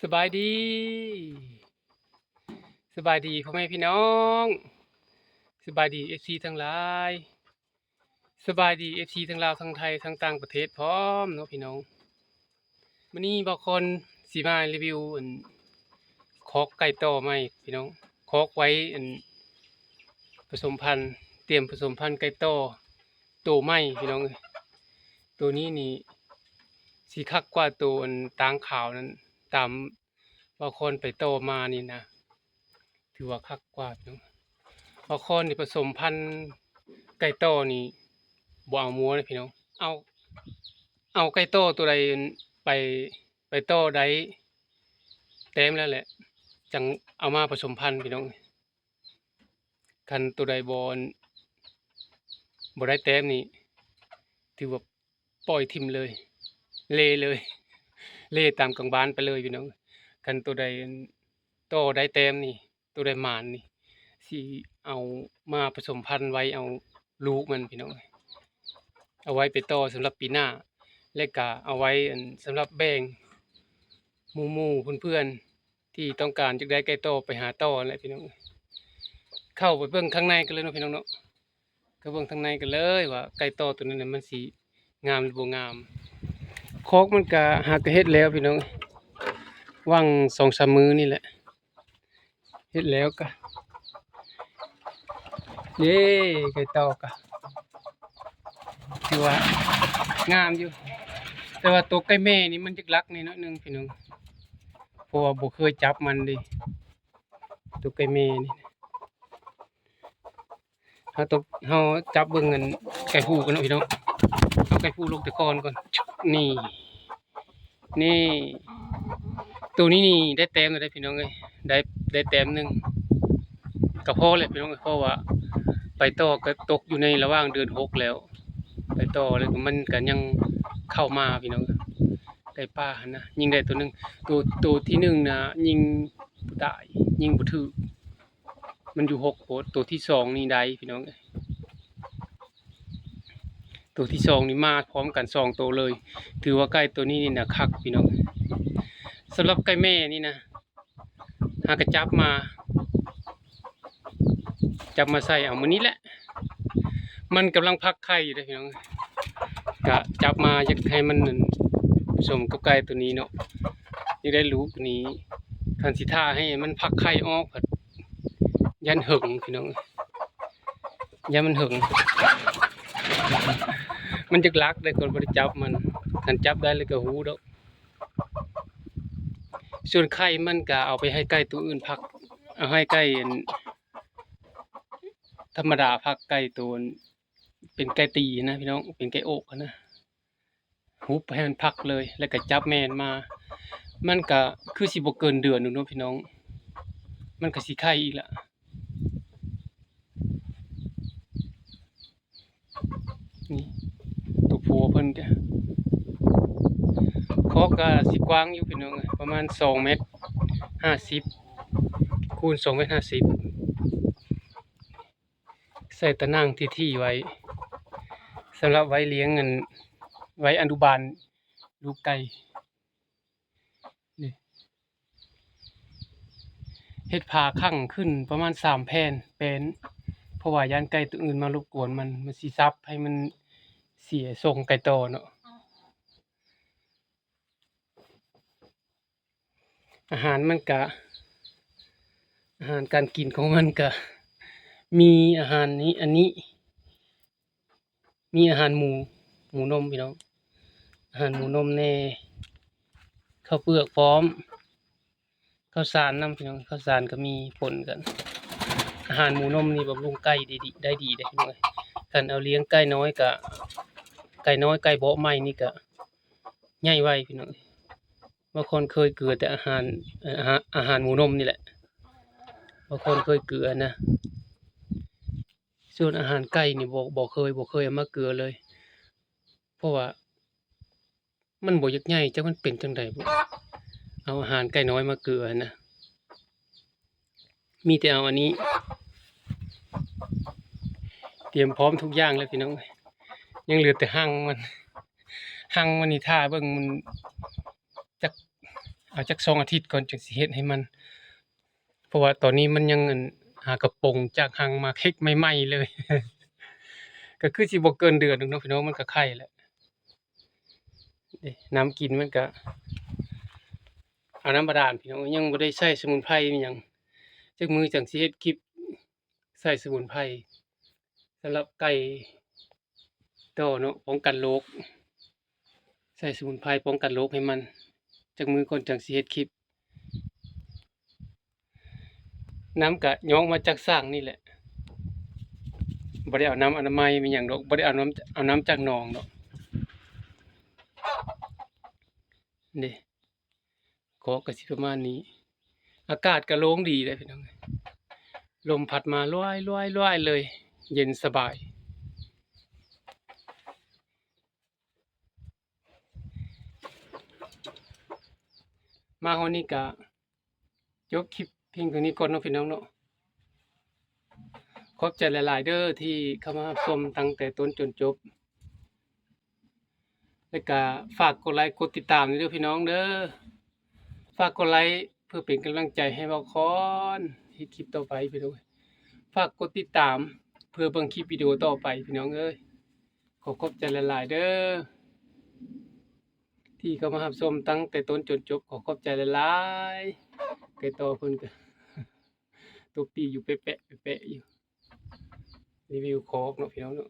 ສະບາຍດີ ສະບາຍດີພໍ່ແມ່ພີ່ນ້ອງ ສະບາຍດີເອັຟຊີທັງຫຼາຍ ສະບາຍດີເອັຟຊີທັງລາວ ທັງໄທ ທັງຕ່າງປະເທດພ້ອມເນາະພີ່ນ້ອງ. ມື້ນີ້ບ່າວຄອນຊິມາຣີວິວ ອັນ ຄອກໄກ່ຕໍ່ໃໝ່ພີ່ນ້ອງ ຄອກໄວ້ ອັນ ປະສົມພັນ ຕຽມປະສົມພັນໄກ່ຕໍ່ໂຕໃໝ່ພີ່ນ້ອງເອີຍ. ໂຕນີ້ນີ້ຊິຄັກກວ່າໂຕ ອັນ ຕ່າງຂາວນັ້ນ ຕາມບ່າວຄອນໄປຕໍ່ມານີ້ນະ ຖືວ່າຄັກກວ່າເນາະ. ບ່າວຄອນນີ້ປະສົມພັນໄກ່ຕໍ່ນີ້ ບໍ່ເອົາມົວເດ້ພີ່ນ້ອງ ເອົາ ເອົາໄກ່ຕໍ່ໂຕໃດໄປ ໄປຕໍ່ໄດ້ແຕ້ມແລ້ວແຫຼະ ຈັ່ງເອົາມາປະສົມພັນພີ່ນ້ອງ. ຄັນໂຕໃດບໍ່ ບໍ່ໄດ້ແຕ້ມນີ້ ຖືວ່າປ່ອຍຖິ້ມເລີຍ ເລເລີຍ ເລຕາມກາງບານໄປເລີຍພີ່ນ້ອງ. ຄັນໂຕໃດຕໍ່ໄດ້ແຕ້ມນີ້ ໂຕໃດໝານນີ້ ຊິເອົາມາປະສົມພັນໄວ້ເອົາລູກມັນພີ່ນ້ອງ ເອົາໄວ້ໄປຕໍ່ສຳລັບປີໜ້າ ແລະກະເອົາໄວ້ ອັນ ສຳລັບແບ່ງໝູ່ໆເພື່ອນໆ ທີ່ຕ້ອງການຢາກໄດ້ໄກ່ຕໍ່ໄປຫາຕໍ່ຫັ້ນແຫຼະພີ່ນ້ອງ. ເຂົ້າໄປເບິ່ງຂ້າງໃນກັນເລີຍເນາະພີ່ນ້ອງເນາະ ເຂົ້າເບິ່ງຂ້າງໃນກັນເລີຍວ່າໄກ່ຕໍ່ໂຕນັ້ນນະ ມັນຊິງາມຫຼືບໍ່ງາມ. ຄອກມັນກະຫາກະເຮັດແລ້ວພີ່ນ້ອງ ຫວ່າງສອງສາມມື້ນີ້ແຫຼະ ເຮັດແລ້ວກະ ເດ້ ໄກ່ຕໍ່ກະ ຖືວ່າງາມຢູ່ ແຕ່ວ່າໂຕໄກ່ແມ່ນີ້ມັນຈັກລັກແດ່ໜ້ອຍໜຶ່ງພີ່ນ້ອງ ເພາະວ່າບໍ່ເຄີຍຈັບມັນເດ້ ໂຕໄກ່ແມ່ນີ້. ເຮົາຕ້ອງ ເຮົາຈັບເບິ່ງອັນໄກ່ຜູ້ກ່ອນເນາະພີ່ນ້ອງ ເອົາໄກ່ຜູ້ລົງແຕ່ກ່ອນກ່ອນ ນີ້ ນີ້ ໂຕນີ້ນີ້ໄດ້ແຕ້ມແລ້ວເດ້ພີ່ນ້ອງເອີຍ ໄດ້ ໄດ້ແຕ້ມໜຶ່ງ ກະພໍແຫຼະພີ່ນ້ອງເອີຍ ເພາະວ່າໄປຕໍ່ກະຕົກຢູ່ໃນລະຫວ່າງເດືອນຫົກແລ້ວ ໄປຕໍ່ແລ້ວມັນກະຍັງເຂົ້າມາພີ່ນ້ອງ ໄກ່ປ່າຫັ້ນນະ ຍິງໄດ້ໂຕໜຶ່ງ ໂຕ ໂຕທີໜຶ່ງນະ ຍິງບໍ່ຕາຍ ຍິງບໍ່ຖືກ ມັນຢູ່ຫົກໂພດ. ໂຕທີສອງນີ້ໄດ້ພີ່ນ້ອງເອີຍ ໂຕທີສອງນີ້ມາພ້ອມກັນສອງໂຕເລີຍ ຖືວ່າໄກ່ໂຕນີ້ນີ້ນະຄັກພີ່ນ້ອງ. ສຳລັບໄກ່ແມ່ນີ້ນະ ຫາກະຈັບມາ ຈັບມາໃສ່ເອົາມື້ນີ້ແຫຼະ ມັນກຳລັງຟັກໄຂ່ຢູ່ເດ້ພີ່ນ້ອງ ກະຈັບມາຢາກໃຫ້ມັນ ອັນ ປະສົມກັບໄກ່ໂຕນີ້ເນາະ ຢາກໄດ້ລູກໂຕນີ້ ຄັນຊິຖ້າໃຫ້ມັນຟັກໄຂ່ອອກພັດ ຢ້ານເຫິງພີ່ນ້ອງ ຢ້ານມັນເຫິງ ມັນຈັກລັກໄດ້ ກ່ອນບໍ່ໄດ້ຈັບມັນ ຄັນຈັບໄດ້ແລ້ວກະຮູ້ດອກ. ສ່ວນໄຂ່ມັນກະເອົາໄປໃຫ້ໄກ່ໂຕອື່ນພັກ ເອົາໃຫ້ໄກ່ ອັນ ທຳມະດາພັກ ໄກ່ໂຕ ອັນ ເປັນໄກ່ຕີນະພີ່ນ້ອງ ເປັນໄກ່ອອກນະ ຮຸບໃຫ້ມັນພັກເລີຍ ແລ້ວກະຈັບແມ່ມັນມາ ມັນກະຄືຊິບໍ່ເກີນເດືອນໜຶ່ງເນາະພີ່ນ້ອງ ມັນກະຊິໄຂ່ອີກລະ. ນີ້ ໂຕຜົວເພິ່ນກະ ຄອກກະຊິກວ້າງຢູ່ພີ່ນ້ອງເອີຍ ປະມານສອງແມັດຫ້າສິບ ຄູນສອງແມັດຫ້າສິບ ໃສ່ຕາໜ່າງທີ່ໆໄວ້ ສຳລັບໄວ້ລ້ຽງ ອັນ ໄວ້ອະນຸບານລູກໄກ່ ນີ້ ເຮັດຝາຂັງຂຶ້ນປະມານສາມແຜ່ນ ແປ້ນ ເພາະວ່າຢ້ານໄກ່ໂຕອື່ນມາລົບກວນມັນ ມັນຊິສັບໃຫ້ມັນເສຍຊົງໄກ່ຕໍ່ເນາະ. ອາຫານມັນກະ ອາຫານການກິນຂອງມັນກະ ມີອາຫານນີ້ ອັນນີ້ ມີອາຫານໝູ ໝູນົມພີ່ນ້ອງ ອາຫານໝູນົມແດ່ ເຂົ້າເປືອກພ້ອມ ເຂົ້າສານນຳພີ່ນ້ອງ ເຂົ້າສານກະມີປົນກັນ. ອາຫານໝູນົມນີ້ບຳລຸງໄກ່ໄດ້ດີ ໄດ້ດີເດ້ພີ່ນ້ອງເອີຍ. ຄັນເອົາລ້ຽງໄກ່ນ້ອຍກະ ໄກ່ນ້ອຍໄກ່ເບາະໃໝ່ນີ້ກະໃຫຍ່ໄວພີ່ນ້ອງເອີຍ. ບາງຄົນເຄີຍເກືອແຕ່ອາຫານ ເອີ ອາຫານ ອາຫານໝູນົມນີ້ແຫຼະ ບາງຄົນເຄີຍເກືອນະ. ສ່ວນອາຫານໄກ່ນີ້ບໍ່ ບໍ່ເຄີຍ ບໍ່ເຄີຍເອົາມາເກືອເລີຍ ເພາະວ່າມັນບໍ່ຢາກໃຫຍ່ ຈັກມັນເປັນຈັ່ງໃດບໍ່ ເອົາອາຫານໄກ່ນ້ອຍມາເກືອຫັ້ນນະ. ມີແຕ່ເອົາອັນນີ້ ຕຽມພ້ອມທຸກຢ່າງແລ້ວພີ່ນ້ອງເອີຍ ຍັງເຫຼືອແຕ່ຮັງມັນ ຮັງມັນນີ້ຖ້າເບິ່ງມັນ ຈັກ ເອົາຈັກສອງອາທິດກ່ອນ ຈຶ່ງຊິເຮັດໃຫ້ມັນ ເພາະວ່າຕອນນີ້ມັນຍັງ ອັນ ຫາກະປົງຈາກຮັງມາເຄັກໃໝ່ໆເລີຍ. ກະຄືຊິບໍ່ເກີນເດືອນໜຶ່ງເນາະພີ່ນ້ອງ ມັນກະໄຂ່ແຫຼະ. ເດ້ ນ້ຳກິນມັນກະ ເອົານ້ຳບາດານພີ່ນ້ອງ ຍັງບໍ່ໄດ້ໃຊ້ສະໝຸນໄພອີ່ຫຍັງ. ຈັກມື້ຈັ່ງຊິເຮັດຄລິບໃຊ້ສະໝຸນໄພສຳລັບໄກ່ຕໍ່ເນາະ ປ້ອງກັນໂລກ ໃຊ້ສະໝຸນໄພປ້ອງກັນໂລກໃຫ້ມັນ. ຈັກມື້ກ່ອນຈັ່ງຊິເຮັດຄລິບ. ນ້ຳກະຍ້ອງມາຈາກສ້າງນີ້ແຫຼະ ບໍ່ໄດ້ເອົານ້ຳອະນາໄມແມ່ນຫຍັງດອກ ບໍ່ໄດ້ເອົານ້ຳ ເອົານ້ຳຈາກໜອງດອກ. ເດ້ ຄອກກະຊິປະມານນີ້. ອາກາດກະໂລ່ງດີເດ້ພີ່ນ້ອງເອີຍ ລົມພັດມາລວຍໆໆເລີຍ ເຢັນສະບາຍ. ມາຮອດນີ້ກະຈົບຄລິບພຽງເທົ່ານີ້ກ່ອນເນາະພີ່ນ້ອງເນາະ. ຂອບໃຈຫຼາຍໆເດີທີ່ເຂົ້າມາຮັບຊົມຕັ້ງແຕ່ຕົ້ນຈົນຈົບ ແລະກະຝາກກົດໄລກົດຕິດຕາມເດີພີ່ນ້ອງເດີ. ຝາກກົດໄລເພື່ອເປັນກຳລັງໃຈໃຫ້ບ່າວຄອນເຮັດຄລິບຕໍ່ໄປພີ່ນ້ອງ. ຝາກກົດຕິດຕາມເພື່ອເບິ່ງຄລິບວິດີໂອຕໍ່ໄປພີ່ນ້ອງເອີຍ. ຂໍຂອບໃຈຫຼາຍໆເດີ ທີ່ເຂົ້າມາຮັບຊົມຕັ້ງແຕ່ຕົ້ນຈົນຈົບ ຂໍຂອບໃຈຫຼາຍໆ. ໄກ່ຕໍ່ເພິ່ນກະຕົບປີກຢູ່ແປະໆແປະໆຢູ່. ຣີວິວຄອກເນາະພີ່ນ້ອງເນາະ.